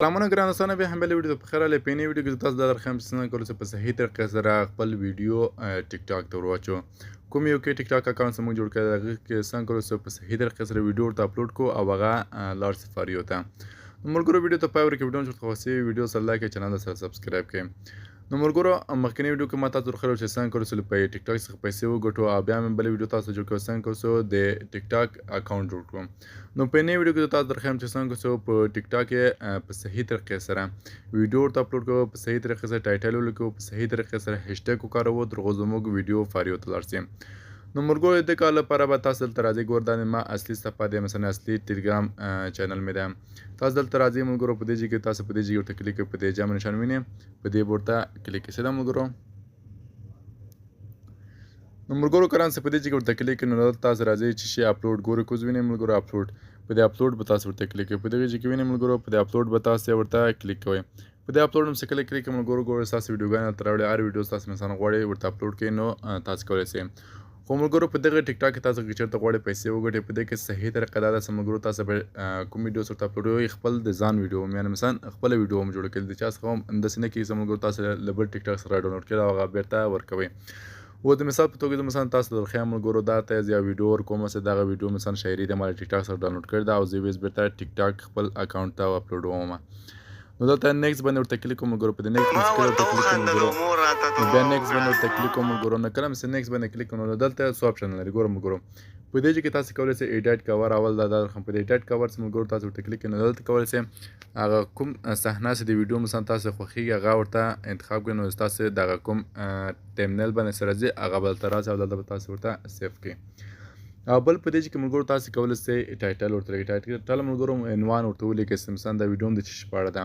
سلامونه ګران دوستانو، بیا هم بل ویډیو ته پخیر راغلی. په نوې ویډیو کې تاسو دا درښیم چې څنګه کولی شئ په صحیح طریقې سره خپل ویډیو ټیک ټاک ته ورواچو. کوم یو کې ټیک ټاک اکاونټ چې موږ جوړ کړی، هغه کې څنګه کولی شو په صحیح طریقې سره ویډیو ورته اپلوډ کړو او هغه لاړ شي for you ته. نو ملګرو، ویډیو ته پای ورکړئ، ویډیو چې خوښ شي ویډیو سره لایک، چینل سره سبسکرایب کړئ. نو ملګرو، مخکنی ویډیو کې ما تاسو ورښودل چې څنګه کولی شو په ټیک ټاک څخه پیسې وګټو او بیا مې بله ویډیو تاسو جوړ کړو څنګه کولی شو د ټیک ټاک اکاونټ جوړ کړو. نو په نوې ویډیو کې تاسو درښیم چې څنګه کولی شو په ټیک ټاک کې په صحیح طریقې سره ویډیو ورته اپلوډ کړو، په صحیح طریقې سره title ولیکو، په صحیح طریقې سره هشټګ وکاروو، تر څو زموږ ویډیو for you ته لاړ شي. نو ملګرو، د کار لپاره به تاسو دلته راځئ. ګور، دا ما اصلي صفحه دی، مثلا اصلي ټلګرام چینل مې ده. تاسو دلته راځئ ملګرو، په دې ځای کې تاسو په دې ځای ورته کلیک کړئ، په دې جمع نشان وینئ، په دې ورته کلیک کړئ. سیده ملګرو، نو ملګرو کران څه په دې ځای کې ورته کلیک کړئ. نو دلته تاسو راځئ چې شي اپلوډ ګورئ، کوز وینئ ملګرو، اپلوډ، په دې اپلوډ به تاسو ورته کلیک کړئ. په دغه ځای کې وینئ ملګرو، په دې اپلوډ به تاسو ورته کلیک کوئ. په دې اپلوډ هم څه کله کلیک ملګرو، ګورئ تاسو ویډیوګانې درته راوړي. هر ویډیو تاسو مثلا غواړئ ورته اپلوډ کړئ، نو تاسو کولی شئ. خو ملګرو، په دغه ټیک ټاک کې تاسو که چېرته غواړئ پیسې وګټئ، په دې کې صحیح طریقه دا ده چې ملګرو، تاسو به کوم ویډیو ورته اپلوډ کوئ، خپل د ځان ویډیو، یعنې مثلا خپله ویډیو هم جوړه کړئ، د چا څخه هم داسې نه کېږي چې ملګرو تاسو له بل ټیک ټاک څخه ډاونلوډ کړئ او هغه بېرته ورکوئ. و د مثال په توګه زه مثلا تاسو ته درښیم ملګرو، دا ته یو ویډیو ورکوم چې دغه ویډیو مثلا شاعري ده، ما له ټیک ټاک څخه ډاونلوډ کړې ده او زه یې بیرته ټیک ټاک خپل اکاونټ ته اپلوډوم. نو دلته next باندې ورته کلیک کوم ملګرو. په دې next باندې ورته کلیک کوم ملګرو، نو بیا next باندې ورته کلیک کوم ملګرو. نو کله چې next باندې کلیک کوم، نو دلته څو آپشن لري. ګورم ملګرو، په دې کې تاسو کولی شئ edit cover اول دا رقم. په دې edit cover چې ملګرو تاسو ورته کلیک کړئ، نو دلته کولی شئ هغه کوم صحنه چې د ویډیو مثلا تاسو خوښیږي هغه ورته انتخاب کړئ. نو تاسو دغه کوم thumbnail باندې سره راځي هغه به دلته راځي او دلته به تاسو ورته save کړئ. او بل په دې کې ملګرو تاسو کولی شئ title ورته ولیکئ. title ملګرو عنوان ورته ولیکئ چې مثلا دا ویډیو هم د څه شي په اړه ده.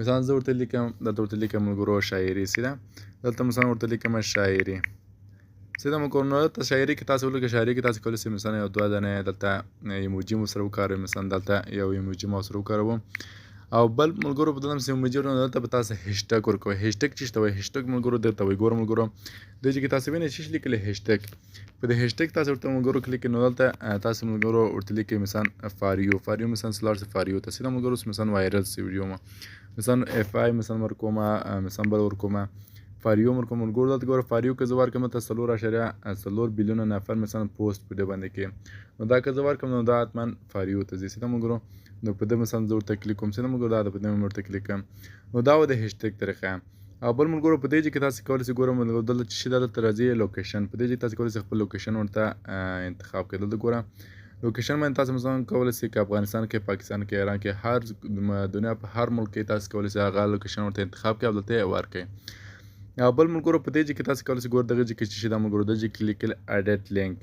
مثلا زه ورته لیکم، دلته ورته لیکم ملګرو شاعري. سیده دلته مثلا ورته لیکم شاعري. سیده ملګرو، نو دلته شاعري کې تاسو ولیکئ. شاعري کې تاسو کولی شئ مثلا یو دوه دانې دلته ایموجي مو سره وکاروئ. مثلا دلته یو ایموجي مو سره وکاروو. او بل ملګرو، په دلته ایموجي، نو دلته به تاسو هشټګ ورکوئ. هشټګ چې ته وایي؟ هشټګ ملګرو دلته وایي. ګوره ملګرو، دې چې تاسو وینئ چې لیکلی هشټګ، په دې هشټګ تاسو ورته ملګرو کلیک. نو دلته تاسو ملګرو ورته لیکئ مثلا for you. For you مثلا لاړ شي for you ته. سیده ملګرو، مثلا viral شي ویډیو ما، مثلا اف آی مثلا ورکومه، مثلا بل ورکومه، for you ورکوم ملګرو. دلته ګوره، for you که زه ورکوم ته 4.4 بیلیونه نفر مثلا پوسټ په دې باندې کې. نو دا که زه ورکوم، نو دا حتما for you ته ځي. سیده ملګرو، نو په دې مثلا زه ورته کلیک کوم. سیده ملګرو، دا په دې ورته کلیک کوم. نو دا و د هشټګ طریقه. او بل ملګرو، په دې کې تاسو کولی شئ، ګوره ملګرو، دلته چې دلته راځي location، په دې کې تاسو کولی شئ خپل location ورته انتخاب کړئ. دلته ګوره، location باندې تاسو مثلا کولی شئ که افغانستان کې، پاکستان کې، ایران کې، هر دنیا په هر ملک کې تاسو کولی شئ هغه location ورته انتخاب کړئ او دلته یې ورکړئ. او بل ملګرو، په دې کې تاسو کولی شئ، ګوره، دغه کې چې دا ملګرو دغه کې لیکل edit link.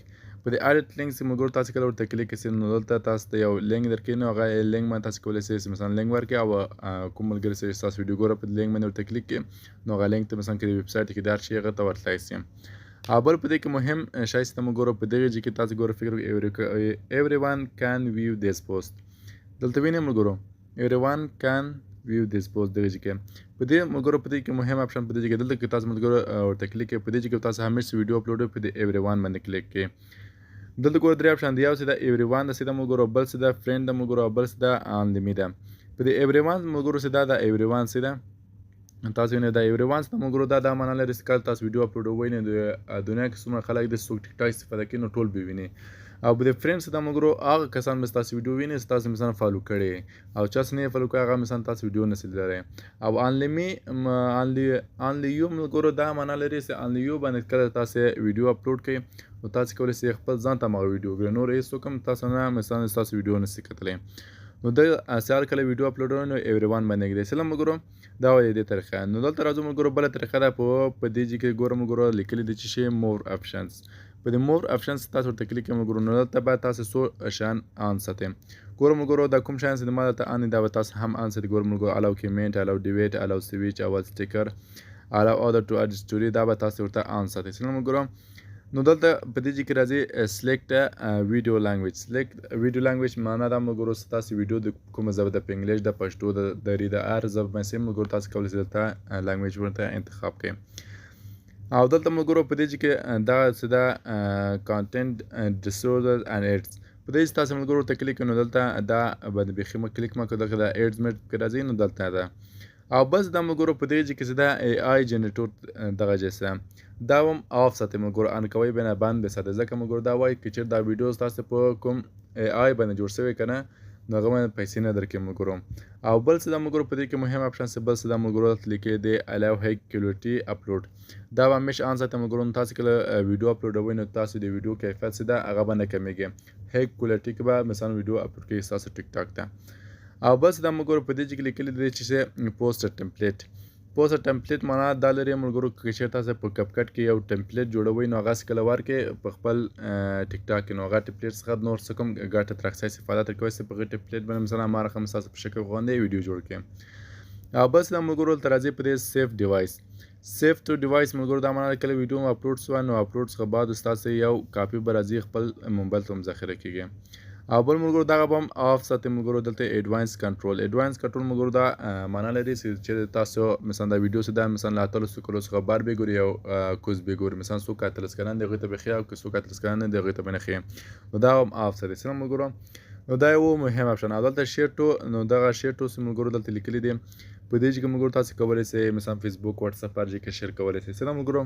په دې edit link چې ملګرو تاسو کله ورته کلیک کړئ، نو دلته تاسو ته یو لینک درکړي. نو هغه لینک باندې تاسو کولی شئ مثلا لینک ورکړئ او کوم ملګری چې تاسو ویډیو ګوره، په لینک باندې ورته کلیک کړئ، نو هغه لینک ته مثلا کې ویب سایټ کې دار شي هغه ته ورتلای شي. او بل په دې کې مهم شی چې ملګرو په دغه ځای کې تاسو ګوره فکر وکړئ، everyone can view this post. دلته وینئ ملګرو، everyone can view this post دغه ځای کې. په دې ملګرو، په دې کې مهم آپشن په دې کې دلته کې تاسو ملګرو ورته کلیک کړئ. په دې کې تاسو همیشه ویډیو اپلوډ په دې everyone باندې کلیک کړئ. دلته ګوره، درې آپشن دی. یو څه د everyone د سیده ملګرو، بل څه د friend د ملګرو، بل څه د only me ده. په دې everyone ملګرو سیده د everyone سیده تاسو نه دا everyone څه ملګرو دا معنا لري چې کله تاسو ویډیو اپلوډ وئ، نو د دنیا کې څومره خلک د څوک ټیک ټاک استفاده کوي، نو ټول به ویني. او په دې friend څه د ملګرو هغه کسان به تاسو ویډیو ویني چې تاسو مثلا follow کړي او چا څه نه follow کړي، هغه مثلا تاسو ویډیو نه لیدلی. او only me، only you ملګرو دا معنا لري چې only you باندې کله تاسو ویډیو اپلوډ کړئ، نو تاسو کولی شئ خپل ځان ته هغه ویډیو وګورئ، نور هیڅوک هم تاسو نه مثلا تاسو ویډیو نه شي کتلی. نو د سهار کله ویډیو اپلوډ نو everyone باندې کېږي. سلام ملګرو، دا وایي دې طریقه. نو دلته راځو ملګرو، بله طریقه ده. په دې ځای کې ګوره ملګرو، لیکلي دي چې شی more options. په دې more options تاسو ورته کلیک کړئ ملګرو. نو دلته به تاسو څو شیان on ساتئ. ګوره ملګرو، دا کوم شیان چې ما دلته on، دا به تاسو هم on ساتئ. ګوره ملګرو، allow comment، allow duet، allow switch اول sticker، allow other to add story، دا به تاسو ورته on ساتئ. سلام ملګرو، نو دلته په دې ځای کې راځي select video language. Select video language معنا دا ملګرو ستاسو ویډیو د کومه ژبه ده، په انګلیش ده، پښتو ده، دری ده، هر ژبه باندې ملګرو تاسو کولی شئ دلته language ورته انتخاب کړئ. او دلته ملګرو، په دې ځای کې دا څه ده، content disclosure and ads. په دې چې تاسو ملګرو ورته کلیک نو دلته دا باندې بیخي مه کلیک مه کوئ، دلته دا ایډز میډ کې راځي نو دلته ده. او بس دا ملګرو په دې چې دا ای آی جنریټور دغه جسه دا هم آف ساتي ملګرو، ان کوي به نه بند به ساتي، ځکه ملګرو دا وایي که چېرې دا ویډیو ستاسو په کوم ای آی باندې جوړ شوی که نه نو هغه باندې پیسې نه درکوي ملګرو. او بل څه دا ملګرو په دې کې مهم اپشن څه بل څه دا ملګرو دلته لیکلي دی الاو های کوالټي اپلوډ، دا به همیش آن ساتي ملګرو. نو تاسو کله ویډیو اپلوډوئ نو تاسو د ویډیو کیفیت څه ده هغه به نه کمیږي، های کوالټي کې به مثلا ویډیو اپلوډ کوي ستاسو ټیک ټاک ته. او بس دا ملګرو په دې چې لیکلي دی چې پوسټر ټمپلیټ، پوسټر ټمپلیټ معنا دا لري ملګرو که چېرې تاسو په کپ کټ کې یو ټمپلیټ جوړوئ نو هغه کله ورکړئ په خپل ټیک ټاک کې، نو هغه ټمپلیټ څخه نور څه کوم ګټه تر اخیستلی استفاده ترې کولی شئ. په هغه ټمپلیټ باندې مثلا ما رقم ستاسو په شکل غوندې ویډیو جوړ کړئ. او بس دا ملګرو دلته راځي په دې سیف ډیوایس، سیف ټو ډیوایس ملګرو دا معنا کله ویډیو مو اپلوډ سوه نو اپلوډ څخه بعد ستاسو یو کاپي به راځي خپل موبایل ته هم ذخیره کېږي. او بل ملګرو دغه به هم آف ساتي ملګرو. دلته ایډوانس کنټرول، ایډوانس کنټرول ملګرو دا معنا لري چې چېرې تاسو مثلا دا ویډیو څه ده مثلا له 18 کلو څخه بار به ګوري او کوز به ګوري، مثلا څوک 18 کلن دی هغوی ته به ښیي او که څوک 18 کلن نه دی هغوی ته به نه ښیي، نو دا هم آف ساتي څنګه ملګرو. نو دا یو مهم اپشن. او دلته شیر ټو، نو دغه شیر ټو څه ملګرو دلته لیکلي دي په دې چې ملګرو تاسو کولی شئ مثلا فیسبوک واتساپ هر ځای کې شیر کولی شئ څنګه ملګرو.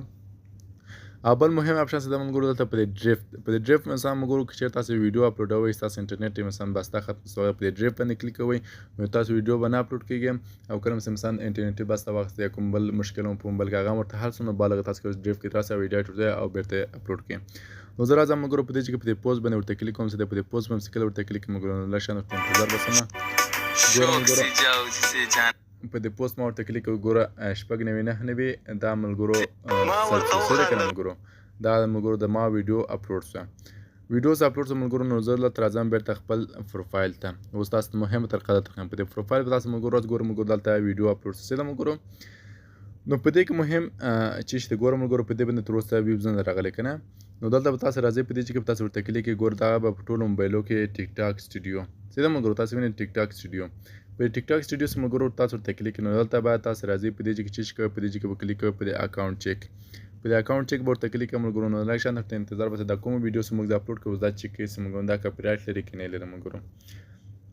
او بل مهم اپشن څه ده ملګرو دلته په دې ډریفت، په دې ډریفت مثلا ملګرو که چېرې تاسو ویډیو اپلوډوئ ستاسو انټرنیټ یې مثلا بسته ختم سوی په دې ډریفت باندې کلیک کوئ نو تاسو ویډیو به نه اپلوډ کېږي. او کله چې مثلا انټرنیټي بسته واخیسته یا کوم بل مشکل هم په موبایل کې هغه هم ورته حل سو نو بالغ تاسو کولی شئ ډریفت کې راسئ او ایډیټ ورته او بېرته یې اپلوډ کړئ. نو زه راځم ملګرو په دې چې په دې پوسټ باندې ورته کلیک کوم چې په دې پوسټ باندې کله ورته کلیک کوم ملګرو نو لږ شان ورته انتظار بسم. ګوره ملګرو په دې پوسټ ما ورته کلیک وګوره 96 99 دا ملګرو سره کنه ملګرو دا ملګرو د ما ویډیو اپلوډ شوه، ویډیو اپلوډ شو ملګرو. نو زه دلته راځم بیرته خپل پروفایل ته. اوس تاسو ته مهمه طریقه ده ترخم په دې پروفایل به تاسو ملګرو راځ ګورم ملګرو دلته ویډیو اپلوډ شوه ده ملګرو. نو په دې کې مهم چې شته ګورم ملګرو په دې باندې تر اوسه ویوز نه راغلی که نه. نو دلته به تاسو راځئ په دې چې تاسو ورته کلیک کړئ ګور دا به په ټولو موبایلو کې ټیک ټاک سټوډیو څه ده ملګرو تاسو وینئ ټیک ټاک سټوډیو، په ټیک ټاک سټوډیو څخه ملګرو تاسو ورته کلیک کړئ. نو دلته به تاسو راځئ په دې چې چې کوئ په دې چې به کلیک کوئ په دې اکاونټ چیک، په دې اکاونټ چیک به ورته کلیک کړئ ملګرو. نو لږ شان ورته انتظار باسئ دا کوم ویډیو چې موږ اپلوډ کوو دا چیک کوي چې موږ دا کاپي رایټ لري که نه لري ملګرو.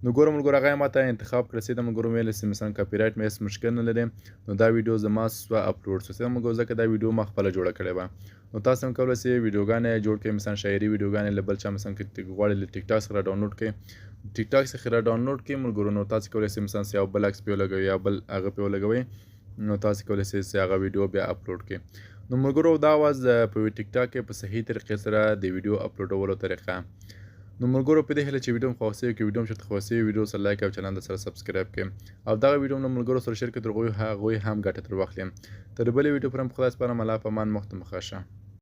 نو ګورم ملګرو هغه یې ماته انتخاب کړه چې د ملګرو ویل چې مثلا کاپي رایټ مې هېڅ مشکل نه لري نو دا ویډیو زما سوه اپلوډ سوه چې ملګرو ځکه دا ویډیو ما خپله جوړه کړې وه. نو تاسو هم کولی شئ ویډیوګانې جوړ کړئ مثلا شاعري ویډیوګانې له بل چا مثلا که غواړئ له ټیک ټاک څخه را ډاونلوډ کړئ، ټیک ټاک څخه را ډاونلوډ کړئ ملګرو. نو تاسو کولی شئ مثلا یو بل عکس پرې ولګوئ یا بل هغه پرې ولګوئ نو تاسو کولی شئ چې هغه ویډیو بیا اپلوډ کړئ. نو ملګرو دا واز په ټیک ټاک کې په صحیح طریقې سره د ویډیو اپلوډولو طریقه. نو ملګرو په دې هیله چې ویډیو مو خوښه شوې، که ویډیو مو چېرته خوښه شوې ویډیو سره لایک او چینل سره سبسکرایب کړئ او دغه ویډیو له ملګرو سره شیر کړئ تر هغوی هم ګټه ترې واخلي. تر بلې ویډیو پورې مو خدای سپارم، الله په امان، مخ ته مخه شه.